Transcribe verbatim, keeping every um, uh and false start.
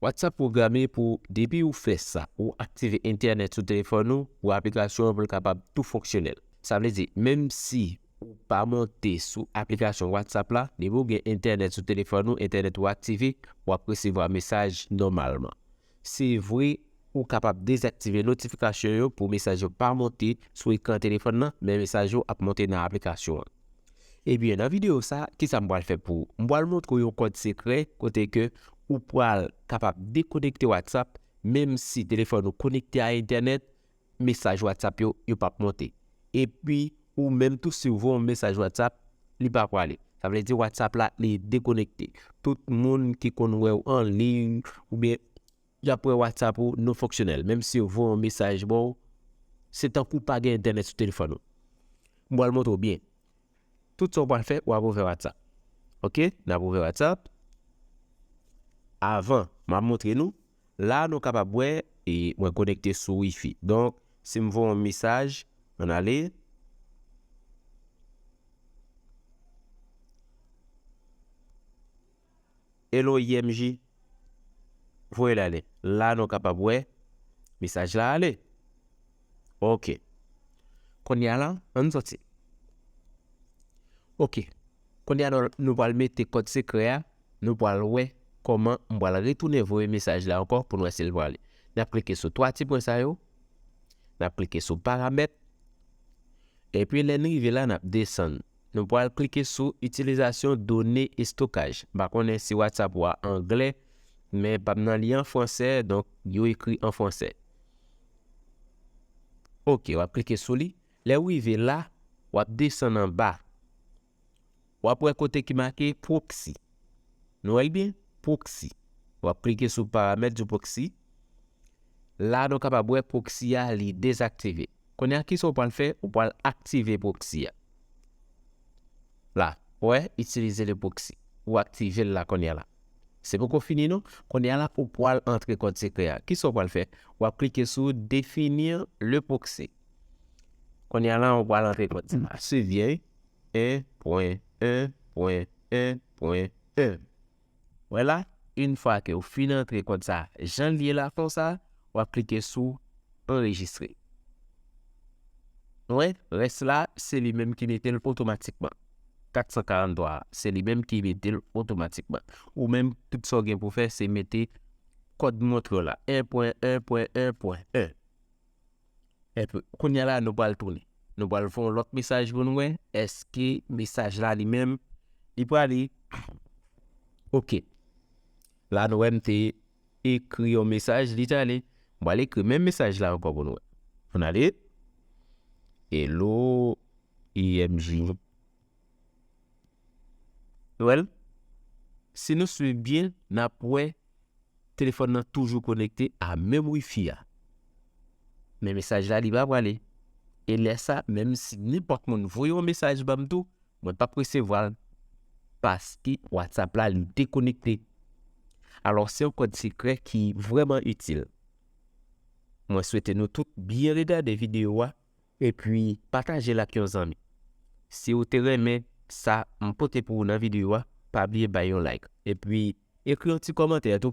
WhatsApp pwograme pou depi ou fè sa, ou aktive entènèt sou telefòn ou, pou aplikasyon an pou l kapab tou fonksyonèl. Sa vle di, menm si ou pa monte sou aplikasyon WhatsApp la, depi ou gen entènèt sou telefòn ou, entènèt ou aktive, w ap resevwa mesaj nòmalman. Se vre, ou kapab dezaktive notifikasyon yo pou mesaj yo pa monte sou ekran telefòn nan, men mesaj yo ap monte nan aplikasyon an. Ebyen, nan videyo sa, kisa m pral fè pou ou? M pral montre w yon kòd sekrè kote ke ou pral kapab dekonekte WhatsApp, menm si telefòn ou konekte a entènèt, mesaj WhatsApp yo, yo p ap monte. Epi, ou menm tou, si w voye yon mesaj WhatsApp, li pa prale. Sa vle di WhatsApp la, li dekonekte. Tout moun ki konn wè w an liy, oubyen y ap wè WhatsApp ou non fonksyonèl. Menm si yo voye yon mesaj ba w, se tankou pa gen entènèt sou telefòn ou. M pral montre w byen. Tout sa w pral fè, w ap ouvè WhatsApp. Oke? N ap ouvè WhatsApp. Avan, m ap montre nou. La, nou kapab wè, e mwen konekte sou Wi-Fi. Donk, si m voye yon mesaj, ann ale. Hello I M J. Voye l ale. La, nou kapab wè mesaj la ale. Oke. Kounye a la, ann sòti. Oke. Kounye a, nou, nou pral mete kòd sekrè a. Nou pral wè kòman m pral retounen voye mesaj la ankò pou n wè si l prale. N ap klike sou twa ti pwen sa yo. N ap klike sou paramèt. Epi lè n rive la, n ap desann. Nou pral klike sou itilizasyon done estokaj. M pa konnen si WhatsApp ou a anglè, men pa m nan li an fransè, donk yo ekri an fransè. Oke, w ap klike sou li. Lè w rive la, w ap desann anba. W ap wè kote ki make proxy. Nou wè l byen? Proxy. W ap klike sou paramèt du proxy. La, nou kapab wè proxy a, li dezaktive. Kounye a, kisa w pral fè? Ou pral aktive proxy a. La, w wè, itilize le proxy. Ou aktive l la kounye a la. Se poko fini non. Kounye a la, ou pral antre kòd sekrè a. Kisa w pral fè? W ap klike sou définir le proxy. Kounye a la, ou pral antre kòd sa. Suiv byen, wi. En pwen en pwen en pwen en. Wè la, yon fwa ke w fin antre kòd sa, jan l ye la konsa, w ap klike sou anrejistre. Wè, rès la, se li menm ki mete l otomatikman. Kat san karant twa a, se li menm ki mete l otomatikman. Ou menm, tout sa w gen pou fè, se mete kòd montre w la. En pwen en pwen en pwen en. Epi, kounye a la, nou pral tounen. Nou pral fè yon lòt mesaj pou nou wè. Èske mesaj la li menm, li prale? Oke. La, nou wè m te ekri yon mesaj, li t ale. M pral ekri menm mesaj la ankò pou nou wè. Ann ale. Hello, I M J. Nou wè l? Si nou swiv byen, n ap wè telefòn nan toujou konekte a menm Wi-Fi a. Men mesaj la, li pa prale. E lè sa, menm si nenpòt moun voye yon mesaj ban m tou, mwen p ap resevwa l. Paske WhatsApp la, li dekonekte. Alò, se yon kòd sekrè ki vrèman itil. Mwen swete nou tout byen regade videyo a, epi pataje l ak yon zanmi. Si w te renmen sa m pote pou ou nan videyo a, pa bliye bay yon like. Epi, ekri yon ti kòmantè tou.